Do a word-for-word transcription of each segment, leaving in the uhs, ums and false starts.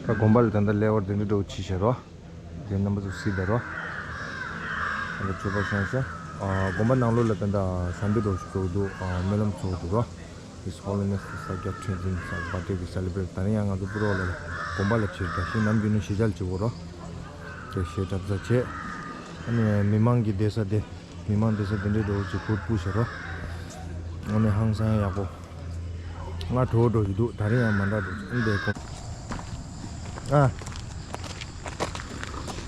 ད་དགོན་པ་ལ་ད་ལྟ་ཀླད་ཀོར་དེ་འདྲ་འདྲ་བོ་བྱས་བཞག་རོ། དེ་རྣམ་པ་ཚོ་གཟིགས་དང་རོ། ད་ལྟ་ཆོས་པ་ཤང་ཤང་། ཨ། དགོན་པ་ནང་ལོགས་ལ་ད་ལྟ་ཟམ་པ་འདྲ་བོ་ཞིག་བཙུགས་འདུག་ཨ། སྨོན་ལམ་ཚོགས་འདུག་རོ། His Holiness ས་སྐྱ་ཁྲི་འཛིན་ས་བྷར་ཐི་ཌེ་གི་སེ་ལི་བྷི་རེཊ། དེ་རིང་ཡང་ང་ཚོ་པུ་རོ་ལ་དགོན་པ་ལ་བྱས། ད་ཤི་ནམ་རྒྱུན་ནས་གཞིས་ཆགས་ལ་བྱེད་དགོས་རོ། དེ་གཞས་འཁྲབ་ས་བྱས། ཨ་ནི་མི་མང་གི་བསྡད་ས་དེ། མི་མང་བསྡད་ས་དེ་འདྲའི་འདྲ་བོ་ཅིག་གུར་ཕུབ་བཞག་རོ། ཨ་ནི་ཧང་སང་ཡག་པོ། ང་གྲོ་བོ་འགྲོ་གི་འདུག་ད་རིང་ཡང་མ་འདྲ་འགྲོ་ཨ་འདི་གོ། ཨ།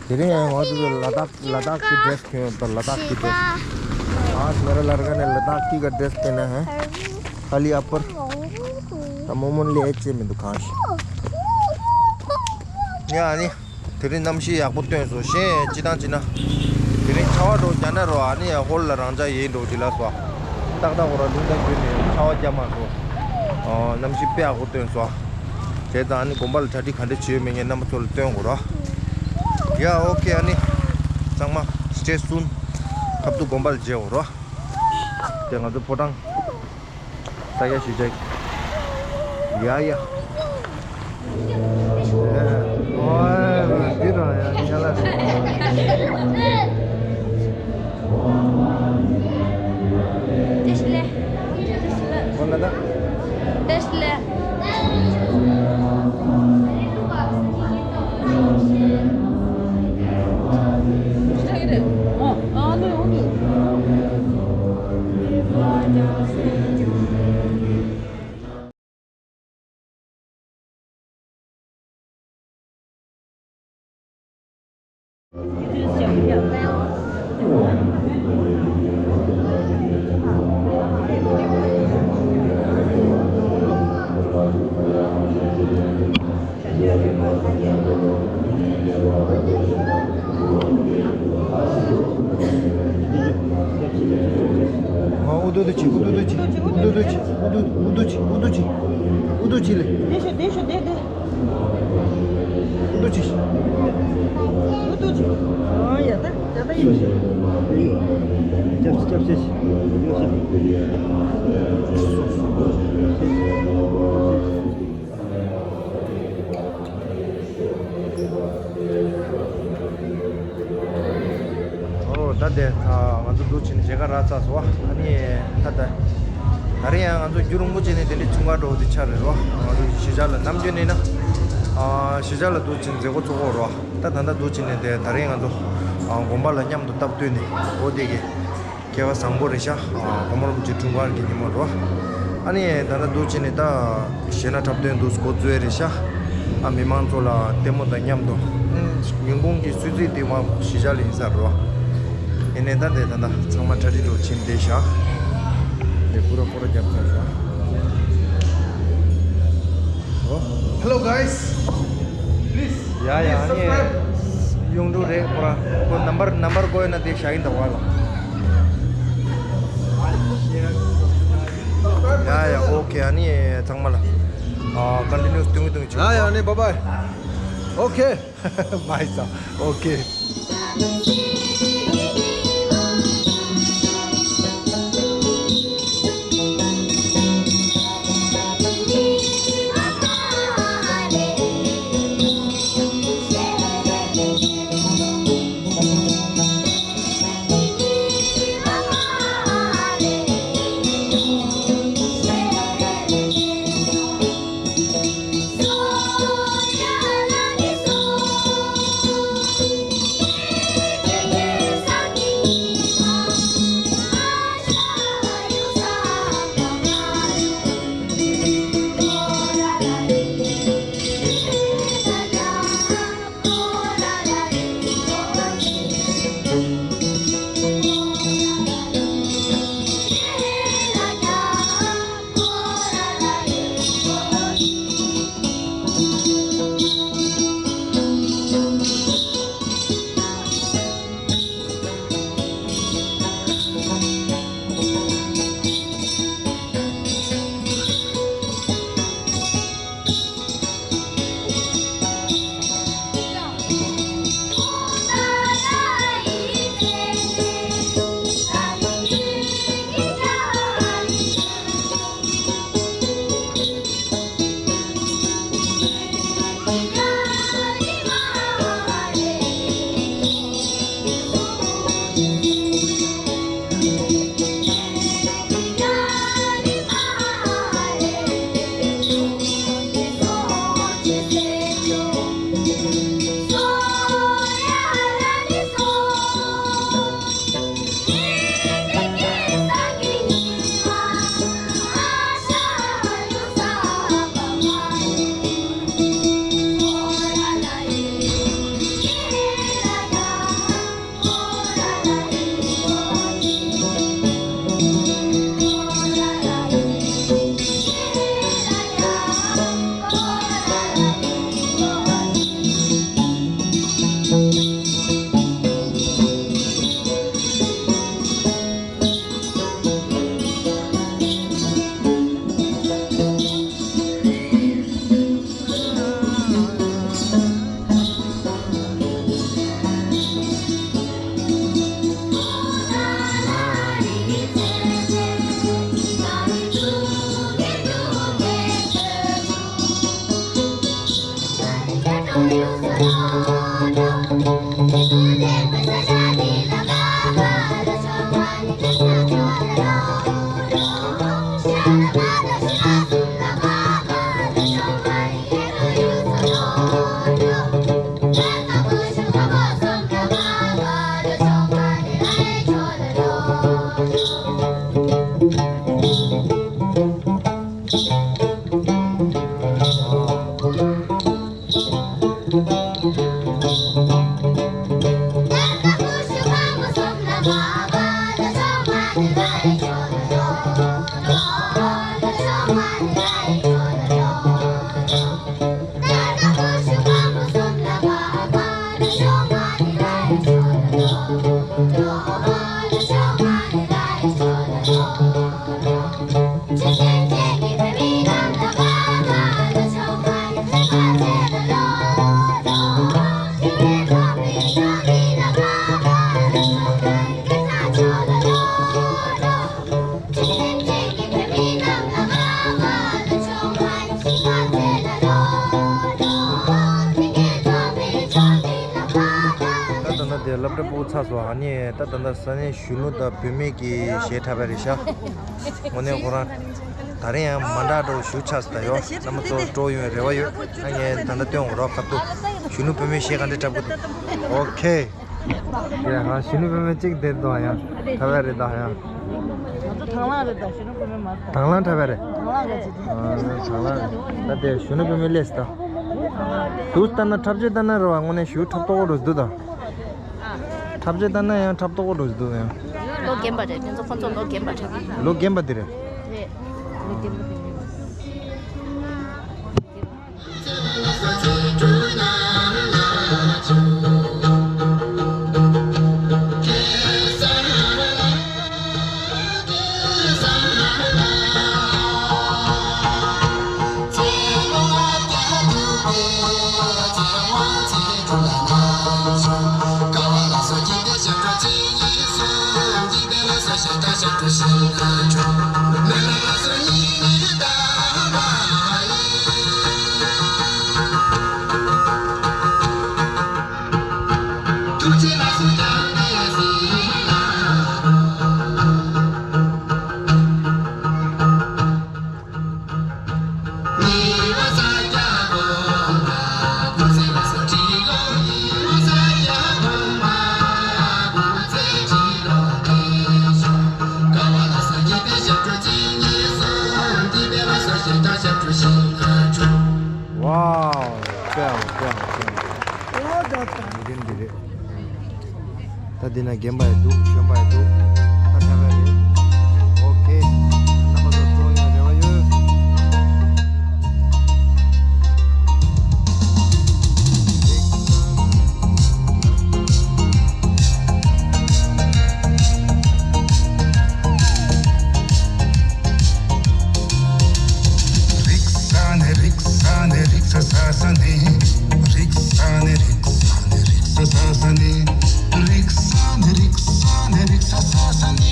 དེ་རིང་ཡང་ང་ཚོ་ལ་དྭགས་ལ་དྭགས་ཀྱི་ཌེ་རེ་སི་གྱོན་ཡོད། ད་ལ་དྭགས་ཀྱི་ཌེ་རེ་སི། आज मेरा लड़का ने लद्दाख की का ड्रेस पहना है। खाली अपर। ད་མོ་མོ་ལས་ཅེ་མི་འདུག་གང་ཞིག་ཉ་ཨ་ནི། དེ་རིང་གནམ་གཤིས་ཡག་པོ་སྟོན་སོང་། གཞན་སྤྱིར་བཏང་བྱས་ན། དེ་རིང་ཆར་པ་འདྲ་བོ་རྒྱག་ན་རོ། ཨ་ནི་ཡང་ཧོལ་ལ་རང་འཇགས་ཡིན་འགྲོ་གི་ལ་སོ། ཏག་ཏག་ཁོ་རང་ལུང་ཐང་བརྒྱུད་ནས་ཆར་པ་རྒྱག་མ་སོང་། ཨོ། གནམ་གཤིས་དཔེ་ཡག་པོ་སྟོན་སོང་། བྱས་ཙང་ཨ་ནི་དགོན་པ་ལ་གྲ་སྒྲིག་ག་འདྲ་བྱས་ཡོད་མེད་ངས་རྣམ་པ་ཚོ་ལ་སྟོན་དགོས་རོ། ཡ་ཨོ་ཁེ། ཨ་ནི་ཚང་མ་stay soon། ཁ་ཐུག་དགོན་པ་ལ་མཇལ་དགོས་རོ། དེ་ང་ཚོ་ཕོ་བྲང་ས་ཡ་ཞུ་ཅག་ཡ་ཡ། ཨོ་འདི་རང་ཡ་ཉ་ལ་རེད། བཀྲ་ཤིས་བདེ་ལེགས། ཁོ་ན་ད། བཀྲ་ཤིས་བདེ་ལེགས། ཨུ་དུ་དུ་ཅི། ཨུ་དུ་དུ་ཅི། ཨུ་དུ་ཅི། ཨུ་དུ་ཅི། ཨུ་དུ་ཅི། ཨུ་དུ་ཅི་ལེ། དེ་ཤོད། དེ་ཤོད། དེ་དེ། ཨུ་དུ་ཅི། ཨུ་དུ་ཅི། ཨ་ཡ་ད་ད་ད་ཡིན། སྐྱབས་སྐྱབས་ཤེས། ཨོ་ད་དེ་ང་ཚོ་འདུག་ཕྱིན་མཇལ་ཁ་རག་ཚར་སོང་། ཨ་ནི་ད་ད་ད་རེས་ཡང་ང་ཚོ་རྒྱུན་རིང་པོ་ཅིག་ནས་དེ་འདྲའི་ཆུང་ཀ་འགྲོ་བ་དེ་ཆགས་རེད་རོ། ང་ཚོ་གཞིས་ཆགས་ལ་ནམ་རྒྱུན་ནས་ན་གཞིས་ཆགས་ལ་འདུག་ཕྱིན་མཛད་སྒོ་ཚོགས་ཀྱི་ཡོད་རོ། ད་ད་ལྟ་འདུག་ཕྱིན་ནས་དེ་ད་རེས་ང་ཚོ་དགོན་པ་ལ་མཉམ་དུ་སྟབས་བསྟུན་ནས་འོ་དེ་གི་སྐལ་བ་བཟང་པོ་རེད་ཤག་གོང་མ་རིན་པོ་ཆེ་འཁྲུངས་སྐར་གྱི་ཉིན་མོ་རོ། ཨ་ནི་ད་ལྟ་འདུག་ཕྱིན་ནས་ད་གཞས་སྣ་འཁྲབ་སྟོན་འདུག་འགོ་བཙུགས་རེད་ཤག་ཨ་མི་མང་ཚོ་ལ་ལྟད་མོ་དང་མཉམ་དུ་ཉིན་གུང་གི་གསོལ་ཚིགས་དེ་མ་གཞིས་ཆགས་ལ་ཡིན་ས་རོ། ཡིན་ནའི་ད་དེ་ད་ད་ཚང་མ་གྲ་སྒྲིག་འདུག་ཕྱིན་བསྡད་ཤག་དེ་པུ་ར་པུ་ར་རྒྱབ་ཚར་ཤག Hello guys, please, ཡ་ཡ། please subscribe. ཡོང་འགྲོ་རེད་ཁོ་རང་། ཁོ་ནམ་བར་ནམ་བར་བཀོད་ན་དེ་བཞག་ཡིན་ད་བ་ལ། ཡ་ཡ། ཨོ་ཁེ། ཨ་ནི་ཚང་མ་ལ་ཨ་ཀོན་ཊི་ནིའུ་སི་སྟོན་གི་སྟོན་གི་བྱེད། ཡ་ཡ། ཨ་ནི་བཱའི་བཱའི། ཨོ་ཁེ། བཱའི་ས། ཨོ་ཁེ། ད་ལྟ་དེ་སློབ་གྲྭ་ཕྲུ་གུ་ཚར་སོང་། ཨ་ནི་ད་ད་ལྟ་ས་གནས་གཞོན་ནུ་དང་བུད་མེད་ཀྱི་གཞས་འཁྲབ་པ་རེད་ཤག་དངོས་གནས་ཁོ་རང་ད་རེས་ཡང་མ་འདྲ་འགྲོ་ཞུ་ཆགས་སོང་། ད་ཡོ་རྣམ་པ་ཚོ་སྤྲོ་ཡོང་རེ་བ་ཡོད། ཨ་ངས་ད་ལྟ་སྟོན་འོང་རོགས་ཁ་ཐུག་གཞོན་ནུ་བུད་མེད་གཞས་ག་འདྲ་འཁྲབ་ཀྱི་འདུག་ཨོ་ཁེ། ཡ་ཧ་གཞོན་ནུ་བུད་མེད་གཅིག་དེར་འདུག་ཡ། འཁྲབ་པ་རེད་ད་ཡ། ང་ཚོ་དང་བླངས་རེད་ད། གཞོན་ནུ་བུད་མེད་མ་རེད་ད། དང་བླངས་འཁྲབ་པ་རེད། དང་བླངས་རེད། ཨ་དང་བླངས་རེད། ད་དེ་གཞོན་ནུ་བུད་མེད་སླེབས་སོང་ད། དུ་ལྟ་ན་འཁྲབ་ཆས་ལྟ་ན་རེད་བ། དངོས་གནས་ཞུ་འཁྲབ་ཏོག་རུ་འདུག་ད། འཁྲབ་ཆས་ལྟ་ན་ཡང་འཁྲབ་ཏོག་རུ་འདུག་ཡང་། ལོ་རྒན་པ་རེད། དེ་ཚོ་ཁོ་ཚོ་ལོ་རྒན་པ་རེད། ལོ་རྒན་པ་དེ་རེད། རེད། ལོ་རྒན་པ་དེ་རེད། Wow, damn, damn, damn. ད་འདི་ན་རྒན་པ་ཡང་འདུག་གཞོན་པ་ཡང་འདུག་ད་འཁྲབ་པ་རེད། ཨོ་ཁེ། རྣམ་པ་ཚོ་སྤྲོ་ཡོང་རེ་བ་ཡོད། རིག་ས་ནས་རིག་ས་ནས་རིག་ས་ས་ས་ནས། རིག་ས་ནས་རིག་ས་ནས་རིག་ས་ས་ས་ནས། རིག་ས་ནས་རིག་ས་ནས་རིག་ས་ས་ས་ནས།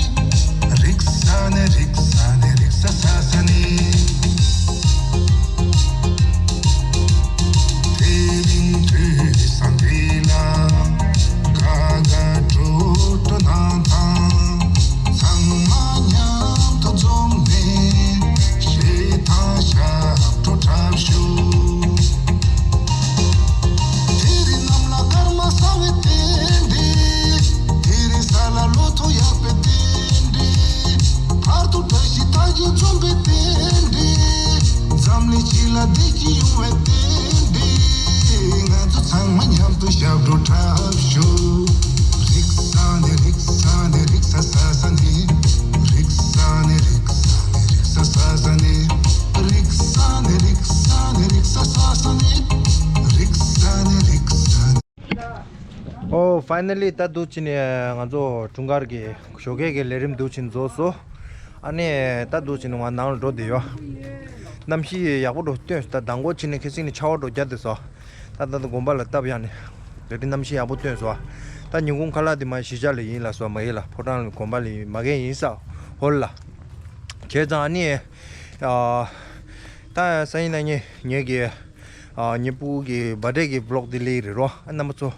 རིག་ས་ནས་རིག་ས་ནས་རིག་ས་ས་ས་ནས། དེ་རིང་དུས་སང་འདི་ལ་དགའ་དགའ་སྤྲོ་སྤྲོ་གནང་དང་། ཚང་མ་མཉམ་དུ་འཛོམས་ནས་གཞས་དང་ཞབས་བྲོ་འཁྲབ་ཤོག་དེ་རིང་གནམ་ལ་སྐར་མ་གསལ་བའི་རྟེན་འབྲེལ། དེ་རིང་ས་ལ་ལོ་ཐོ་ཡག་པའི་རྟེན་འབྲེལ། བར་དུ་བཀྲ་ཤིས་རྟགས་ཅན་འཛོམས་པའི་རྟེན་འབྲེལ། འཛམ་གླིང་སྤྱི་ལ་བདེ་སྐྱིད་ཡོང་བའི་རྟེན་འབྲེལ། ང་ཚོ་ཚང་མ་མཉམ་དུ་ཞབས་བྲོ་འཁྲབ་ཤོག་རིག་ས་ནས་རིག་ས་ནས་རིག་ས་ས་ས་ནས། རིག་ས་ནས་རིག་ས་ནས་རིག་ས་ས་ས་ནས། རིག་ས་ནས་རིག་ས་ནས་རིག་ས་ས་ས་ནས། རིག་ས་ནས་རིག་ས་ནས། ཨོ་ཕའི་ནལ་ལི་ད་འདུག་བྱས་ནས་ང་ཚོ་འཁྲུངས་སྐར་གྱི་ཞོགས་ཀས་ཀྱི་ལས་རིམ་འདུག་བྱས་ནས་རྫོགས་སོང་། ཨ་ནི་ད་འདུག་བྱས་ནས་ང་ནང་ལ་འགྲོ་བསྡད་ཡོད། གནམ་གཤིས་ཡག་པོ་འདྲ་སྟོན་སོང་། ད་མདང་དགོང་ཕྱིན་ནས་ཁ་སང་ནས་ཆར་པ་འདྲ་བརྒྱབ་བསྡད་སོང་། ད་ད་ད་དགོན་པ་ལ་བཏབ་ཡག་ནས་ད་རེས་གནམ་གཤིས་ཡག་པོ་སྟོན་སོང་། ད་ཉིན་གུང་ཁ་ལག་དེ་མ་གཞིས་ཆགས་ལ་ཡིན་ལབ་སོང་། མ་ཡིན་ལ་ཕོ་བྲང་ལ་དགོན་པ་ལ་ཡིན། མ་གན་ཡིན་ས་ཧོལ་ལ། བྱས་ཙང་ཨ་ནི་ཨ་ད་སང་ཉིན་གནངས་ཉིན་ངེད་ཀྱི་ ཨ་ཉི་པུ་གི་བར་ཌེ་གི་བི་ལོག་དེ་སླེབས་རེད་རོ། ཨ་རྣམ་པ་ཚོ་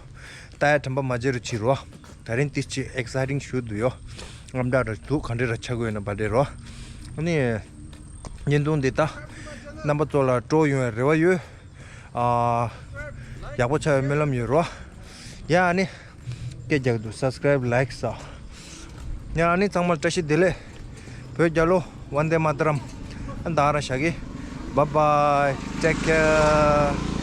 ལྟ་ཡ་དྲན་པ་མ་བརྗེད་རོགས་བྱེད་རོ། ད་རིང་ཏིས་ཅི་ཨེག་སའི་ཊིང་ཞུ་འདུག་ཡོ། རྔམ་དྲག་ར་འདུག་ག་འདྲ་ར་ཆགས་ཀྱི་ཡོད་ན་བར་ཌེ་རོ། ཨ་ནི་བརྙན་ཐུང་འདི་ད་རྣམ་པ་ཚོ་ལ་སྤྲོ་ཡོང་བའི་རེ་བ་ཡོད། ཨ་ཡག་པོ་ཆགས་པའི་སྨོན་ལམ་ཡོད་རོ། ཡ་ཨ་ནི་སྐད་རྒྱག་འདུག་སབ་སི་ཀ་རའིབ་ལའིཀ་ས། ཡ་ཨ་ནི་ཚང་མར་བཀྲ་ཤིས་བདེ་ལེགས། བོད་རྒྱལ་ལོ། ཝན་དེ་མ་ཏཱ་རམ། ཨ་ད་ག་རང་བཞག་གི། Bye bye, take care.